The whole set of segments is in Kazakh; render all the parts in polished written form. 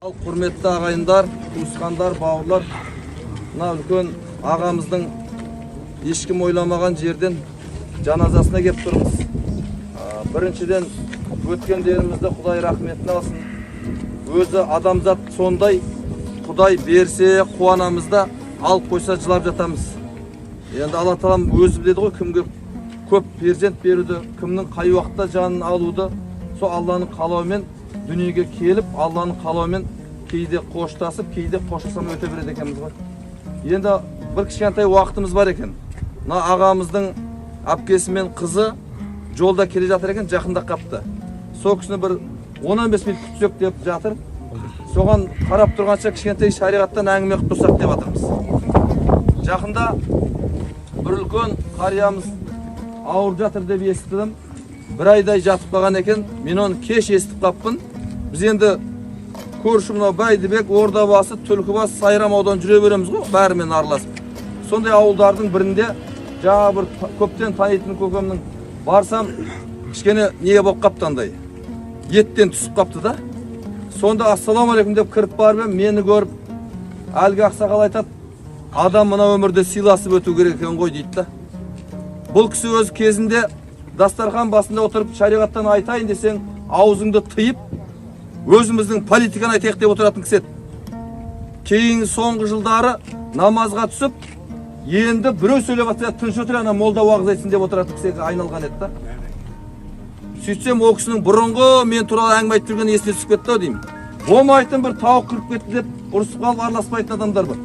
Ал, құрметті ағайындар, туысқандар, бауырлар, мына үлкен ағамыздың ешкім ойламаған жерден жаназасына келіп тұрмыз. Біріншіден, өткендерімізді Құдай рахметін алсын. Өзі адамзат сондай, Құдай берсе қуанамыз да, алып қойса жылап жатамыз. Енді Алла Тағалам өзі біледі ғой, кімге көп перзент беруді, кімнің қай уақытта жанын алуды. Сол Алланың қалауымен дүниеге келіп, Алланың қалауымен кейде қоштасып, кейде қоштасамай өте береді екенбіз ғой. Енді бір кішкентай уақытымыз бар екен. Мына ағамыздың әпкесі мен қызы жолда келе жатыр екен, жақындап қапты. Сол кісіні бір 10-15 минут күтсек деп жатыр. Соған қарап тұрғанша кішкентай шариғаттан әңгіме қылып тұрсақ деп жатырмыз. Жақында бір үлкен қариямыз ауырып жатыр деп естідім. Бір айдай жатып қалған екен. Мен оны кеш естіп қаппын. Біз енді көрші мынау Бәйдібек, Ордабасы, Түлкібас, Сайрам ауданы жүре береміз ғой, бәрімен араласып. Сондай ауылдардың бірінде жаңа бір көптен танитын көкемнің барсам, кішкене не болып қапты, андай еттен түсіп қапты да. Сонда «Ассалаумағалейкум» деп кіріп барып едім, мені көріп әлгі ақсақал айтады: «Адам мына өмірде сыйласып өту керек екен ғой», – дейді да. Бұл кісі өз кезінде дастархан басында отырып шариғаттан айтайын десең, аузыңды тыйып, өзіміздің политиканы айтайық деп отыратын кісі еді. Кейін соңғы жылдары намазға түсіп, енді біреу сөйлеп жатса, «Тыныш отыр, ана молда уағыз айтсын» деп отыратын кісіге айналған еді да. Сөйтсем, ол кісінің бұрынғы мен туралы әңгіме айтып жүргені есіне түсіп кетті ау деймін. Болмайтын бір тауық кіріп кетті деп ұрысып қалып араласпайтын адамдар бар.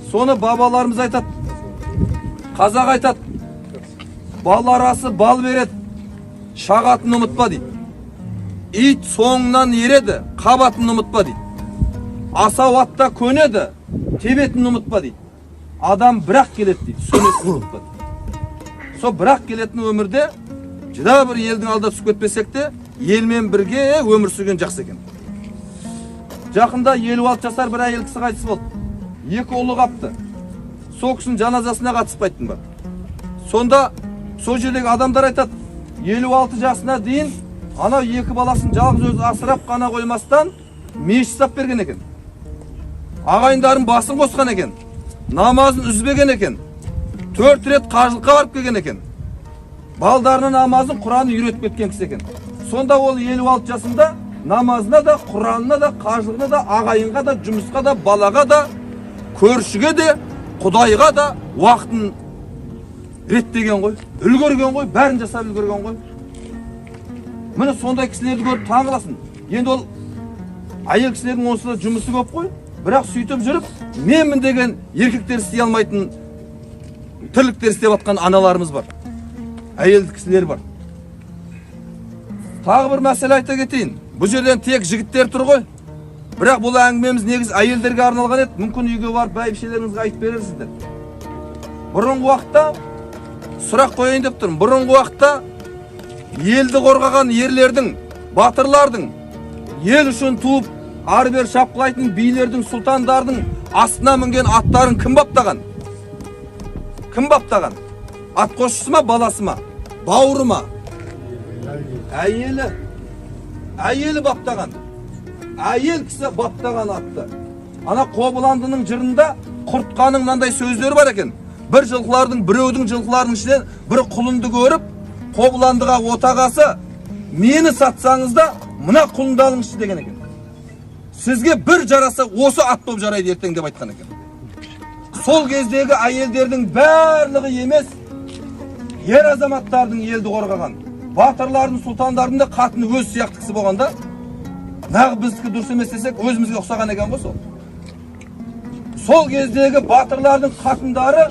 Соны бабаларымыз айтады, қазақ айтады: «Бал арасы бал береді, шағатынын ұмытпа», – дейді. «Ит соңынан ереді, қабатынын ұмытпа», – дейді. «Асау атта көнеді, тебетінін ұмытпа», – дейді. «Адам бірақ келеді, – дейді, – сөнетінін ұмытпа», – дейді. Сол бірақ келетін өмірде жүдә бір елдің алдына түсіп кетпесек те, елмен бірге өмір сүрген жақсы екен. Жақында 56 жасар бір әйел кісі қайтыс болды. Екі ұлы қапты. Сол кісінің жаназасына қатысып қайттым ба. Сонда сол жердегі адамдар айтады: 56 жасына дейін анау екі баласын жалғыз өзі асырап қана қоймастан, мешіт сап берген екен, ағайындарын басын қосқан екен, намазын үзбеген екен, төрт рет қажылыққа барып келген екен, балдарына намазын, құранын үйретіп кеткен кісі екен. Сонда ол 56 жасында намазына да, құранына да, қажылығына да, ағайынға да, жұмысқа да, балаға да, көршіге де, құдайға да уақытын реттеген ғой, үлгерген ғой, бәрін жасап үлгерген ғой. Міне, сондай кісілерді көріп таң қаласың. Енді ол әйел кісілердің онсыз да жұмысы көп қой, бірақ сөйтіп жүріп менмін деген еркектер істей алмайтын тірліктер істеп жатқан аналарымыз бар, әйел кісілер бар. Тағы бір мәселе айта кетейін. Бұл жерден тек жігіттер тұр ғой, бірақ бұл әңгімеміз негізі әйелдерге арналған еді. Мүмкін, үйге барып бәйбішелеріңізге айтып берерсіздер. Бұрынғы уақытта, сұрақ қояйын деп тұрмын, бұрынғы уақытта елді қорғаған ерлердің, батырлардың, ел үшін туып ары бері шапқылайтын билердің, сұлтандардың астына мінген аттарын кім баптаған? Кім баптаған? Атқосшысы ма, баласы ма, бауыры ма? Әйелі. Әйелі баптаған. Әйел кісі баптаған атты. Ана Қобыландының жырында Құртқаның мынандай сөздері бар екен. Бір жылқылардың, біреудің жылқыларының ішінен бір құлынды көріп, Қобыландыға: «Отағасы, мені сатсаңыз да, мына құлынды алыңызшы», – деген екен. «Сізге бір жараса, осы ат болып жарайды ертең», – деп айтқан екен. Сол кездегі әйелдердің барлығы емес, ер азаматтардың, елді қорғаған батырлардың, сұлтандардың да қатыны өз сияқты кісі болған да. Нағыз біздікі дұрыс емес десек, өзімізге ұқсаған екен ғой. Сол кездегі батырлардың қатындары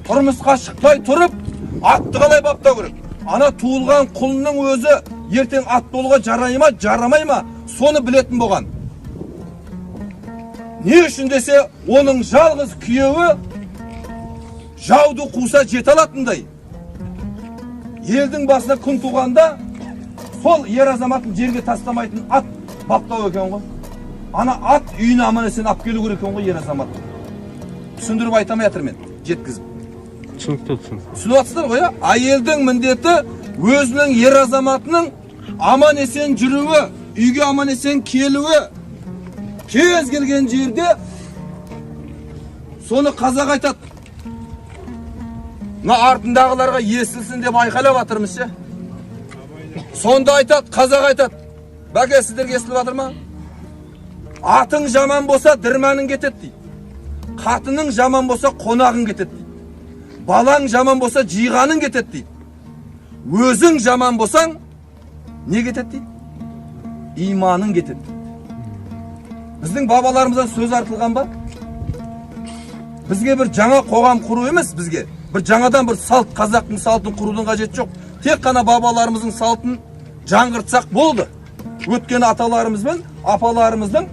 тұрмысқа шықпай тұрып атты қалай баптау керек, ана туылған құлынның өзі ертең ат болуға жарай ма, жарамай ма, соны білетін болған. Не үшін десе, оның жалғыз күйеуі жауды қуса жете алатындай, елдің басына күн туғанда сол ер азаматын жерге тастамайтын ат баптау екен ғой. Ана ат үйіне аман есен алып келу керек екен ғой ер азамат. Түсіндіріп айта алмай жатырмын мен, жеткізіп. Түсінікті, түсінікті. Түсініп жатсыздар ғой, иә? Әйелдің міндеті – өзінің ер азаматының аман есен жүруі, үйге аман есен келуі. Кез келген жерде соны қазақ айтады. Мына артындағыларға естілсін деп айқайлап жатырмыз ше. Сонда айтады, қазақ айтады. Бәке, сіздерге естіліп жатыр ма? Атың жаман болса, дірмәнің кетеді дейді. Қатының жаман болса, қонағың кетеді дейді. Балаң жаман болса, жиғаның кетеді дейді. Өзің жаман болсаң, не кетеді дейді? Иманың кетеді дейді. Біздің бабаларымыздан сөз артылған ба? Бізге бір жаңа қоғам құру емес, бізге бір жаңадан бір салт, қазақтың салтын құрудың қажеті жоқ. Тек қана бабаларымыздың салтын жаңғыртсақ болды. Өткен аталарымыз бен апаларымыздың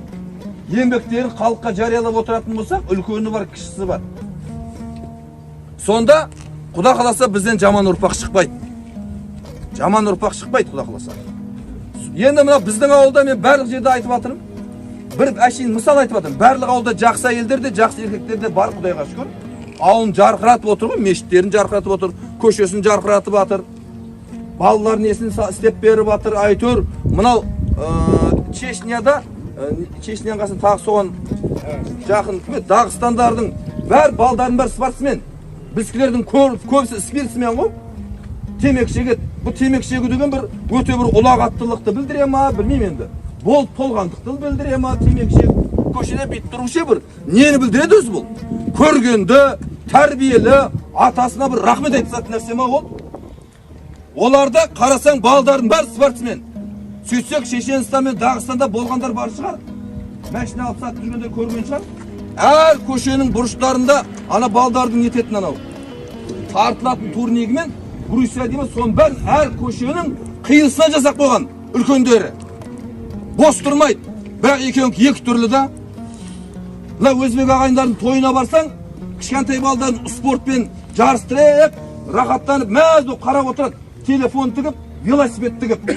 еңбектерін халыққа жариялап отыратын болсақ, үлкені бар, кішісі бар. Сонда Құда қаласа, бізден жаман ұрпақ шықпайды. Жаман ұрпақ шықпайды, Құда қаласа. Енді мына біздің ауылда мен барлық жерде айтып жатырмын. Бір әшейін мысал айтып жатырмын. Барлық ауылда жақсы әйелдер де, жақсы еркектер де бар, Құдайға шүкір. Ауылын жарқыратып отыр ғой, мешіттерін жарқыратып отыр, көшесін жарқыратып жатыр. Балалар несін істеп беріп жатыр, әйтеуір мынау Чечняда, Чечняның қасында тағы соған жақын кім еді? Дағыстандардың бәр балдардың бәрі спортсмен. Біздікілердің көбісі спортсмен ғой. Темекі шегеді. Бұл темекі шегу деген бір өте бір ұлағаттылықты білдіре ма, білмеймін енді. Болып толғандықты білдіре ма, темекі шегіп көшеде бүйтіп тұру ше, бір нені білдіреді өзі бұл? Көргенді, тәрбиелі, атасына бір рахмет айтысатын нәрсе ма ол? Оларда қарасаң, балдардың бәрі спортсмен. Сөйтсек, Шешенстан мен Дағыстанда болғандар бар шығар. Машина алып сатып жүргендер көрген шығар. Әр көшенің бұрыштарында ана балдардың нететін анау тартылатын турнигімен брусья дейміз, соның бәрін әр көшенің қиылысына жасап қойған үлкендері. Бос тұрмайды. Бірақ екеуі екі түрлі да. Мына өзбек ағайындардың тойына барсаң, кішкентай балдарын спортпен жарыстырып, рахаттанып, мәз болып қарап отырады. Телефон тігіп, велосипед тігіп.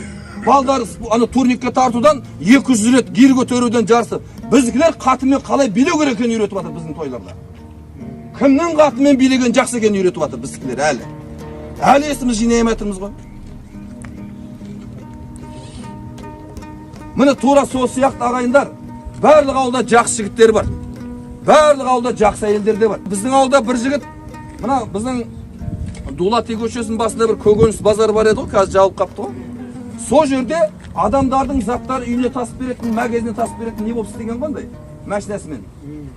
Балдар ана турникке тартудан 200 рет гир көтеруден жарысып. Біздікілер қатынмен қалай билеу керек екенін үйретіп жатыр біздің тойларда. Кімнің қатынмен билеген жақсы екенін үйретіп жатыр біздікілер әлі. Әлі есіміз жинай алмай жатырмыз ғой. Міне, тура сол сияқты, ағайындар, барлық ауылда жақсы жігіттер бар. Барлық ауылда жақсы әйелдер де бар. Біздің ауылда бір жігіт, мына біздің Дулати көшесінің басында бір көкөніс базары бар еді ғой, қазір жабылып қапты ғой. Сол жерде адамдардың заттары үйіне тасып беретін, магазиніне тасып беретін не болып істеген ғой андай машинасымен.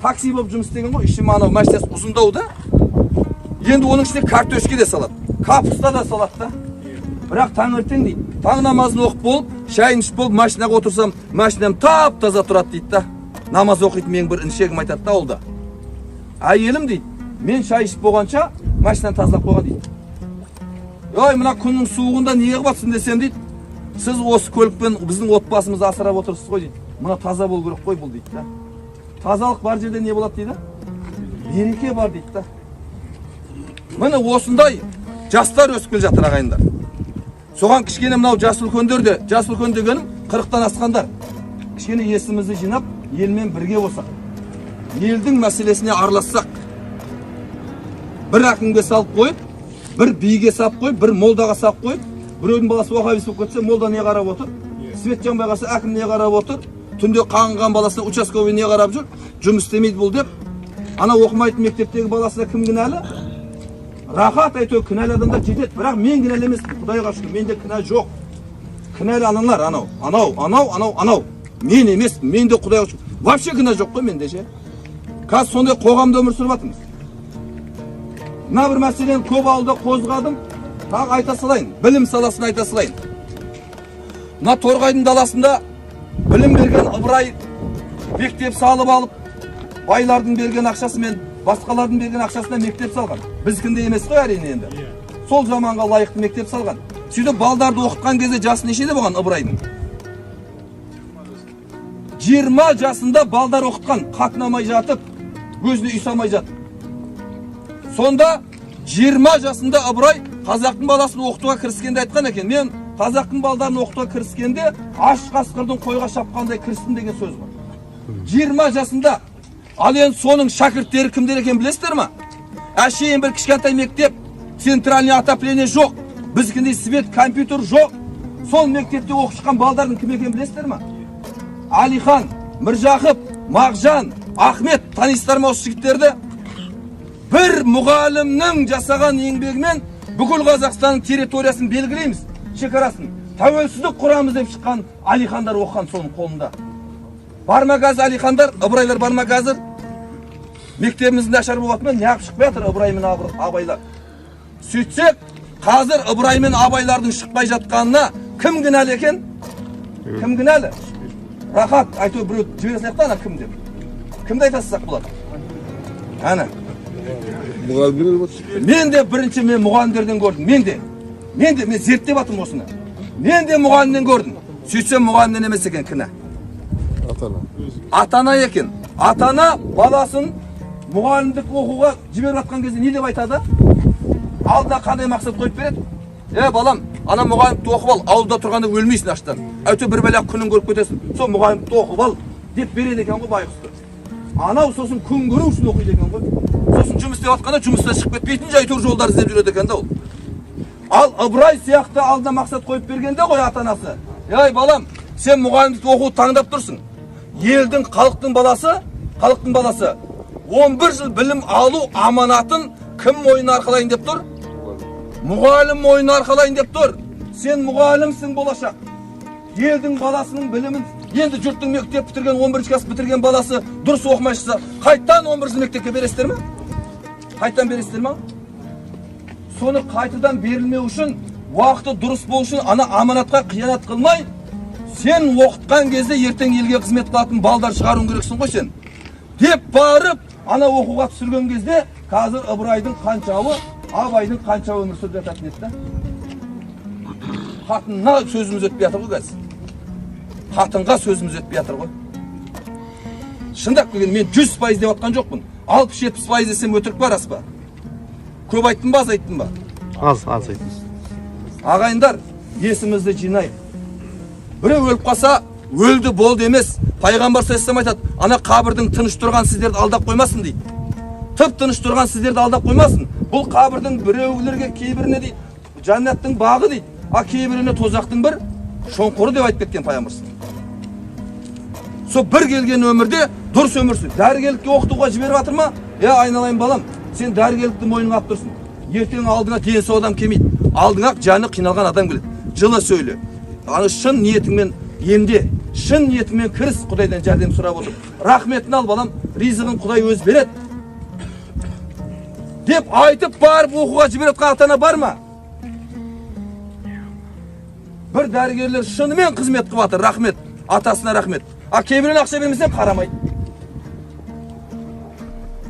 Такси болып жұмыс істеген ғой, іші анау машинасы ұзындау да. Енді оның ішіне картошка де салады, капуста да салады да. Бірақ таңертең дейді, таң намазын оқып болып, шайын ішіп болып, машинаға отырсам, машинам тап таза тұрады дейді да. Намаз оқитын менің бір інішегім айтады да ауылда. Әйелім дейді, мен шай ішіп болғанша машинаны тазалап қойған дейді. Ой, мына күннің суығында не қылып жатсың десем дейді, сіз осы көлікпен біздің отбасымызды асырап отырсыз ғой дейді. Мына таза болу керек қой бұл дейді да. Тазалық бар жерде не болады дейді? Береке бар дейді да. Міне, осындай жастар өсіп келе жатыр, ағайындар. Соған кішкене мынау жас үлкендер де, жас үлкен дегенім 40-тан асқандар. Кішкене есімізді жинап, елмен бірге болсақ, елдің мәселесіне аралассақ, бір әкімге салып қойып, бір биге салып қойып, бір молдаға салып қойып, біреудің баласы уахабист болып кетсе, молда не қарап отыр? Свет жанбай қалса, әкім не қарап отыр? Түнде қаңғыған баласына участковый не қарап жүр? Жұмыс істемейді бұл деп. Ана оқымайтын мектептегі баласына кім кінәлі? Рахат, әйтеуір кінәлі адамдар жетеді, бірақ мен кінәлі емеспін, Құдайға шүкір, менде кінә жоқ. Кінәлі аналар, анау, анау, анау, анау, анау. Мен емеспін, менде, Құдайға шүкір, вообще кінә жоқ қой менде ше. Қазір сондай қоғамда өмір сүріп жатырмыз. Мына бір мәселені көп ауылда қозғадым, тағы айта салайын, білім саласын айта салайын. Мына Торғайдың даласында білім берген Ыбырай мектеп салып алып, байлардың берген ақшасымен, басқалардың берген ақшасына мектеп салған. Біздікіндей емес қой, әрине енді. Сол заманға лайықты мектеп салған. Сөйтіп балдарды оқытқан кезде жасы нешеде болған Ыбырайдың? 20 жасында балдар оқытқан, қатынамай жатып, өзіне үй салмай жатып. Сонда 20 жасында Ыбырай қазақтың баласын оқытуға кіріскенде айтқан екен: мен қазақтың балдарын оқытуға кіріскенде аш қасқырдың қойға шапқандай кірістім деген сөз бар. 20 жасында. Ал енді соның шәкірттері кімдер екенін білесіздер ма? Әшейін бір кішкентай мектеп, центральный отопление жоқ, біздікіндей свет, компьютер жоқ. Сол мектепте оқып шыққан балдардың кім екенін білесіздер ма? Әлихан, Міржақып, Мағжан, Ахмет, танисыздар ма осы жігіттерді? Бір мұғалімнің жасаған еңбегімен бүкіл Қазақстанның территориясын белгілейміз, шекарасын. Тәуелсіздік құрамыз деп шыққан Алихандар оқыған соның қолында. Бар ма қазір Алихандар, Ыбырайлар бар ма қазір? Мектебіміз нашар болып жатыр ма? Неғып шықпай жатыр Ыбырай мен Абайлар? Сөйтсек, қазір Ыбырай мен Абайлардың шықпай жатқанына кім кінәлі екен? Кім кінәлі? Рахат, әйтеуір біреу жібере салайық та ана кім деп. Кімді айтасыз болады? Әне. Мен де бірінші мен мұғалімдерден көрдім. Мен де. Мен зерттеп жатырмын осыны. Мен де мұғалімнен көрдім. Сөйтсем мұғалімнен емес екен кінә. Ата-ана. Ата-ана екен. Ата-ана баласын мұғалімдік оқуға жіберіп жатқан кезде не деп айтады? Алдына қандай мақсат қойып береді? Е, балам, ана мұғалімді оқып ал, ауылда тұрғанда өлмейсің аштан. Әйтеуір бір бәле күнін көріп кетесің. Сол мұғалімді оқып ал деп береді екен ғой байғұсты. Анау сосын күн көру үшін оқиды екен ғой. Сосын жұмыс істеп жатқанда жұмыстан шығып кетпейтін жай әйтеуір жолдар іздеп жүреді екен да ол. Ал Ыбырай сияқты алдына мақсат қойып бергенде ғой ата-анасы. Ей балам, сен мұғалімдікті оқуды таңдап тұрсың. Елдің, халықтың баласы, халықтың баласы 11 жыл білім алу аманатын кім мойнына арқалайын деп тұр? Мұғалім мойнына арқалайын деп тұр. Сен мұғалімсің болашақ. Елдің баласының білімін, енді жұрттың мектеп бітірген, 11 класс бітірген баласы дұрыс оқымай шықса, қайтадан 11 жыл мектепке бересіздер ме? Қайтадан бересіздер ме? Соны қайтадан берілмеу үшін, уақыты дұрыс болу үшін ана аманатқа қиянат қылмай, сен оқытқан кезде ертең елге қызмет қылатын балдар шығаруың керексің ғой сен. Деп барып, ана оқуға түсірген кезде қазір Ыбырайдың қаншауы, Абайдың қаншауы өмір сүріп жататын еді да. Қатынына сөзіміз өтпей жатыр ғой қазір. Қатынға сөзіміз өтпей жатыр ғой. Шындап келгенде мен 100% деп жатқан жоқпын. 60-70% десем өтірік па, рас па? Көп айттым ба, аз айттым ба? Аз, аз айттыңыз. Ағайындар, есімізді жинайық. Біреу өліп қалса, өлді болды емес. Пайғамбар саллаллаху алейхи айтады, ана қабірдің тыныш тұрған сіздерді алдап қоймасын дейді. Тып тыныш тұрған сіздерді алдап қоймасын. Бұл қабірдің біреулерге, кейбіріне дейді, жәннаттың бағы дейді, а кейбіріне тозақтың бір шоңқыры деп айтып кеткен пайғамбар. Сол бір келген өмірде дұрыс өмір сүр. Дәрігерлікке оқытуға жіберіп жатыр ма? Е, айналайын балам, сен дәрігерлікті мойныңа алып тұрсың. Ертең алдыңа дені сау адам келмейді. Алдыңа жаны қиналған адам келеді. Жылы сөйле. Аны шын ниетіңмен емде. Шын ниетіңмен кіріс, Құдайдан жәрдем сұрап отыр. Рахметін ал балам, ризығын Құдай өзі береді. Деп айтып барып оқуға жіберіп жатқан ата-ана бар ма? Бір дәрігерлер шынымен қызмет қылып жатыр, рахмет. Атасына рахмет. А кейбіреуіне ақша бермесең қарамайды.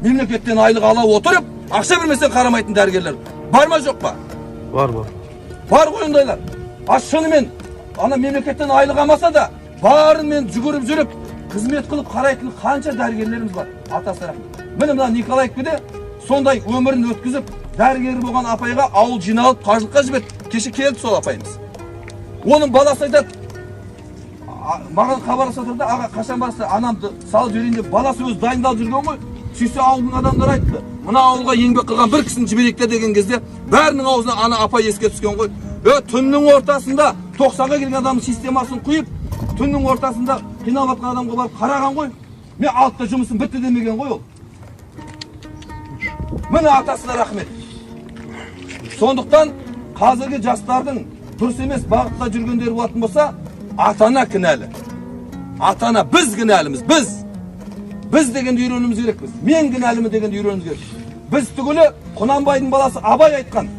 Мемлекеттен айлық ала отырып, ақша бермесең қарамайтын дәрігерлер бар ма, жоқ па? Бар, бар. Бар ғой ондайлар. А шынымен ана мемлекеттен айлық алмаса да барымен жүгіріп жүріп қызмет қылып қарайтын қанша дәрігерлеріміз бар. Атасына рахмет. Міне мына Николаевкеде сондай өмірін өткізіп дәрігер болған апайға ауыл жиналып қажылыққа жіберді. Кеше келді сол апайымыз. Оның баласы айтады, маған хабарласып жатыр да, аға қашан барасыз, анамды салып жіберейін деп баласы өзі дайындалып жүрген ғой. Сөйтсе ауылдың адамдары айтты, мына ауылға еңбек қылған бір кісіні жіберейік те деген кезде бәрінің аузына ана апай еске түскен ғой. Түннің ортасында 90-ға келген адамның системасын құйып, түннің ортасында қиналып жатқан адамға барып қараған ғой. Мен 6-та жұмысым бітті демеген ғой ол. Міне атасына рахмет. Сондықтан қазіргі жастардың дұрыс емес бағытта жүргендері болатын болса, ата-ана кінәлі. Ата-ана, біз кінәліміз, біз. Біз дегенді үйренуіміз керекпіз. Мен кінәлімін дегенді үйренуіміз керек. Біз түгілі Құнанбайдың баласы Абай айтқан.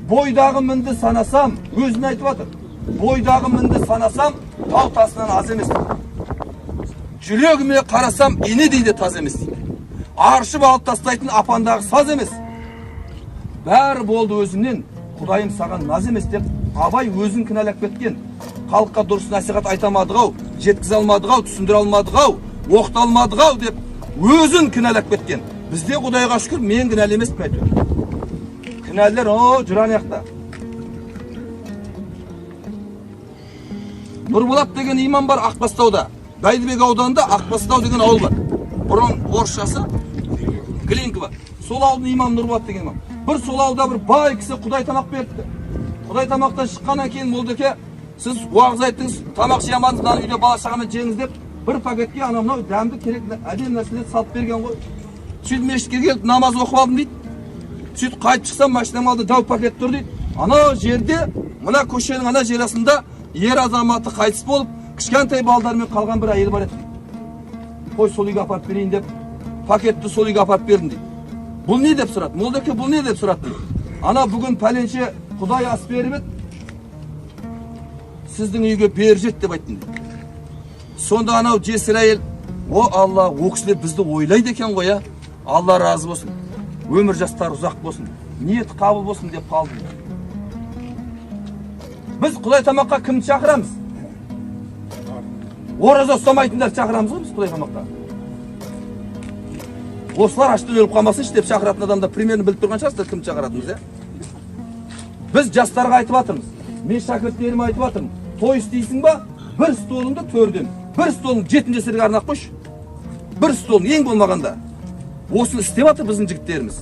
Бойдағы мінді санасам, өзін айтып жатыр. Бойдағы мінді санасам, тау тасынан аз емес. Жүрегіме қарасам, инедей де таз емес дейді. Аршып алып тастайтын апандағы саз емес. Бәрі болды өзімнен, Құдайым саған наз емес деп Абай өзін кінәлап кеткен. Халыққа дұрыс насихат айта алмадық ау, жеткізе алмадық ау, түсіндіре алмадық ау, оқыта алмадық ау деп өзін кінәлап кеткен. Бізде Құдайға шүкір, мен кінәлі емеспін әйтеуір. Кінәлілер о жүр ана жақта. Нұрболат деген имам бар Ақбастауда. Бәйдібек ауданында Ақбастау деген ауыл бар. Бұрын орысшасы Глинково. Сол ауылдың имамы Нұрболат деген имам. Бір сол ауылда бір бай кісі құдай тамақ беріпті. Құдай тамақтан шыққаннан кейін молдеке, сіз уағыз айттыңыз, тамақ жей алмадыңыз, мынаны үйде бала шағамен жеңіз деп Бір пакетке анау мынау дәмді керек әдемі нәрселерді салып берген ғой. Сөйтіп мешітке келіп намаз оқып алдым дейді. Сөйтіп қайтып шықсам, машинаның алдында дәу пакет тұр дейді. Анау жерде, мына көшенің ана жерасында ер азаматы қайтыс болып, кішкентай балдармен қалған бір әйел бар еді дейді. Қой, сол үйге апарып берейін деп, пакетті сол үйге апарып бердім дейді. Бұл не деп сұрады? Молдеке, бұл не деп сұрады дейді. Ана бүгін пәленше Құдай ас беріп еді, сіздің үйге беріп жет деп айттым дейді. Сонда анау жесір әйел: «О Алла, о кісілер бізді ойлайды екен ғой, а? Алла разы болсын, өмір жастары ұзақ болсын, ниеті қабыл болсын», – деп қалды. Біз құдай тамаққа кімді шақырамыз? Ораза ұстамайтындарды шақырамыз ғой біз құдай тамаққа. Осылар аштан өліп қалмасыншы деп шақыратын адамдар примерно біліп тұрған шығарсыздар кімді шақыратынымыз, иә? Біз жастарға айтып жатырмыз, мен шәкірттеріме айтып жатырмын: той істейсің ба, бір столыңды төрден, бір столың жетім жесірге арнап қойшы, бір столың ең болмағанда. Осыны істеп жатыр біздің жігіттеріміз.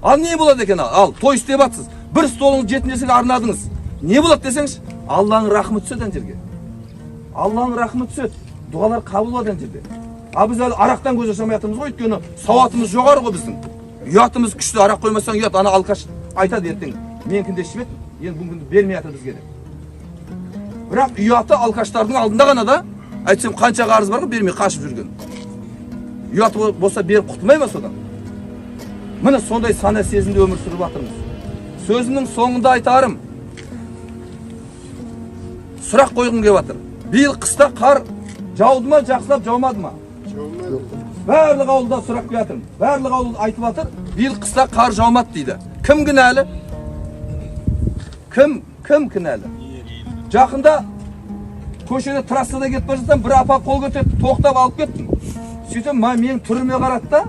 Ал не болады екен? Ал той істеп жатсыз, бір столыңды жетім жесірге арнадыңыз, не болады десеңізші? Алланың рахымы түседі ана жерге, Алланың рахымы түседі, дұғалар қабыл болады ана жерде. А біз әлі арақтан көз ашамай жатырмыз ғой, өйткені сауатымыз жоғары ғой біздің, ұятымыз күшті. Арақ қоймасаң, ұят. Ана алкаш айтады ертең: «Менікінде ішіп еді, енді бүгінгі бермей жатыр бізге», – деп. Бірақ ұяты алкаштардың алдында ғана да. Әйтсем, қанша қарыз бар ғой бермей қашып жүрген. Ұяты болса, беріп құтылмай ма содан? Міне, сондай сана сезімде өмір сүріп жатырмыз. Сөзімнің соңында айтарым, сұрақ қойғым келіп жатыр: биыл қыста қар жауды ма, жақсылап жаумады ма? Барлық ауылда сұрақ қойып жатырмын, барлық ауыл айтып жатыр, биыл қыста қар жаумады дейді. Кім кінәлі? Кім кінәлі? Жақында көшеде, трассада кетіп бара жатсам, бір апа қол көтеріп, тоқтап алып кеттім. Сөйтсем, менің түріме қарады да: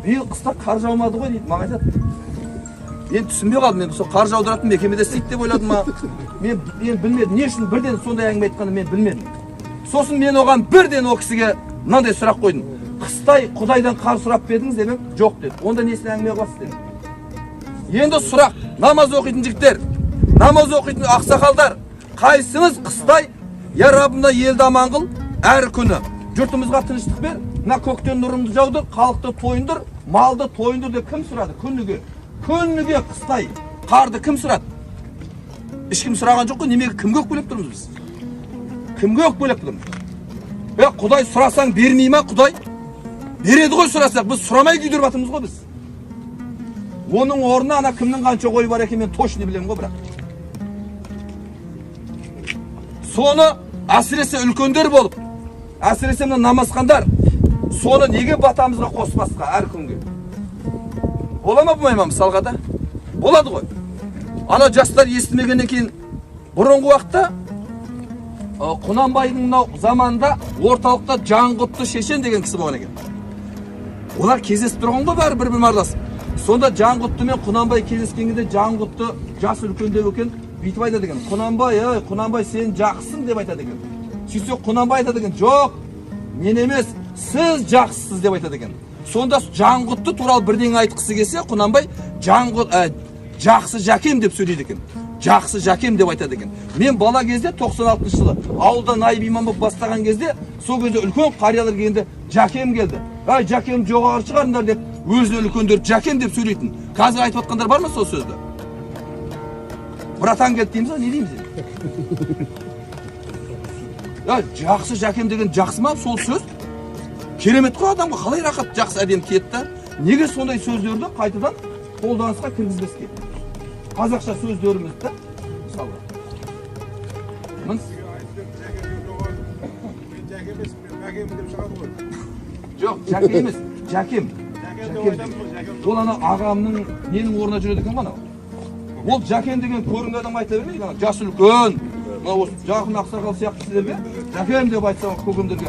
«Биыл қыста қар жаумады ғой», – дейді. Маған айтады. Мен түсінбей қалдым. Мен сол қар жаудыратын мекемеде істейді деп ойладым ма, мен білмедім. Не үшін бірден сондай әңгіме айтқанын мен білмедім. Сосын мен оған бірден, ол кісіге мынандай сұрақ қойдым: «Қыстай Құдайдан қар сұрап па едіңіз?» – деп едім. «Жоқ», – деді. «Онда несіне әңгіме қыласыз?» – дедім. Енді сұрақ: намаз оқитын жігіттер, намаз оқитын ақсақалдар, қайсыңыз қыстай: «Я Раббым, мына елді аман қыл, әр күні жұртымызға тыныштық бер, мына көктен нұрыңды жаудыр, халықты тойындыр, малды тойындыр», – деп кім сұрады? Күніге қыстай қарды кім сұрады? Ешкім сұраған жоқ қой. Немеге, кімге өкпелеп тұрмыз біз? Кімге өкпелеп тұрмыз? Е, Құдай сұрасаң бермей ма? Құдай береді ғой сұрасақ. Біз сұрамай күйдіріп жатырмыз ғой. Біз оның орнына ана кімнің қанша қойы бар екенін мен точно білемін ғой. Бірақ соны әсіресе үлкендер болып, әсіресе мына намазхандар, соны неге батамызға қоспасқа әр күнге? Бола ма, болмай ма? Мысалға да болады ғой. Ана жастар естімегеннен кейін, бұрынғы уақытта, Құнанбайдың мынау заманында орталықта Жанғұтты шешен деген кісі болған екен. Олар кездесіп тұрған ғой бәрі бір бірімен араласып. Сонда Жанғұтты мен Құнанбай кездескен кезде, Жанғұтты жасы үлкендеу екен, бүйтіп айтады екен: «Құнанбай, ей, Құнанбай, сен жақсысың», – деп айтады екен. Сөйтсе, Құнанбай айтады екен: «Жоқ, мен емес, сіз жақсысыз», – деп айтады екен. Сонда Жанғұтты туралы бірдеңе айтқысы келсе, Құнанбай Жанғұт, «жақсы жәкем» деп сөйлейді екен, «жақсы жәкем» деп айтады екен. Мен бала кезде, 96 жылы ауылда наиб имам болып бастаған кезде, сол кезде үлкен қариялар келгенде: «Жәкем келді, ай, жәкем жоғары шығарыңдар», – деп өзіне үлкендер «жәкем» деп сөйлейтін. Қазір айтып жатқандар бар ма сол сөзді? «Братан келді» дейміз ғой, не дейміз енді? Я, «жақсы жәкем» деген жақсы ма? Сол сөз керемет қой адамға, қалай рахат, жақсы, әдемі тиеді да. Неге сондай сөздерді қайтадан қолданысқа кіргізбеске, қазақша сөздерімізді да, мысалға? Мен жәке емес, мен мәкемін деп шығады ғой. Жоқ, жәке емес, жәкем. Жәкем деп Жәкем. айтамыз ғой, жәкем. Ол ана ағамның ненің орнына жүреді екен ғой анау. Ол жәкем деген көрінген адамға айта бермейді. Ана жасы үлкен, мына осы жақын ақсақал сияқты кісілерге жәкем деп айтса, көкемдерге,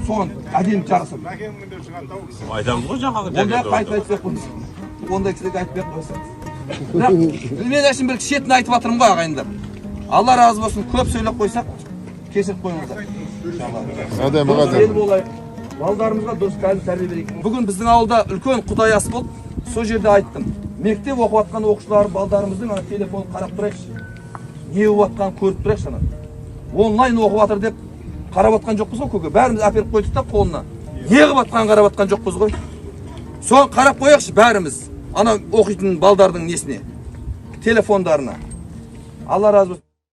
соған әдемі жарасады. Мәкеммін деп шығады да ол кісі. Айтамыз ғой жаңағы. Ондай қайтып айтпай ақ қойыңыз, ондай кісілерге айтпай ақ қойсаңыз. Бірақ мен әшейін бір шетін айтып жатырмын ғой, ағайындар. Алла разы болсын. Көп сөйлеп қойсақ, кешіріп қойыңыздар. Әдемі. Дұрыс ел Әдемі. болайық, балдарымызға дұрыс тәлім тәрбие берейік. Бүгін біздің ауылда үлкен құдай ас болды. Сол жерде айттым: мектеп оқып жатқан оқушылар, балдарымыздың ана телефонын қарап тұрайықшы, не болып жатқанын көріп тұрайықшы. Ана онлайн оқып жатыр деп. Қарап жатқан жоқпыз ғой, көке. Бәріміз әперіп қойдық та қолына. Не қылып жатқанын қарап жатқан жоқпыз ғой. Соны қарап қояйықшы бәріміз. Ана оқитын балдардың несіне? Телефондарына. Алла разы болсын.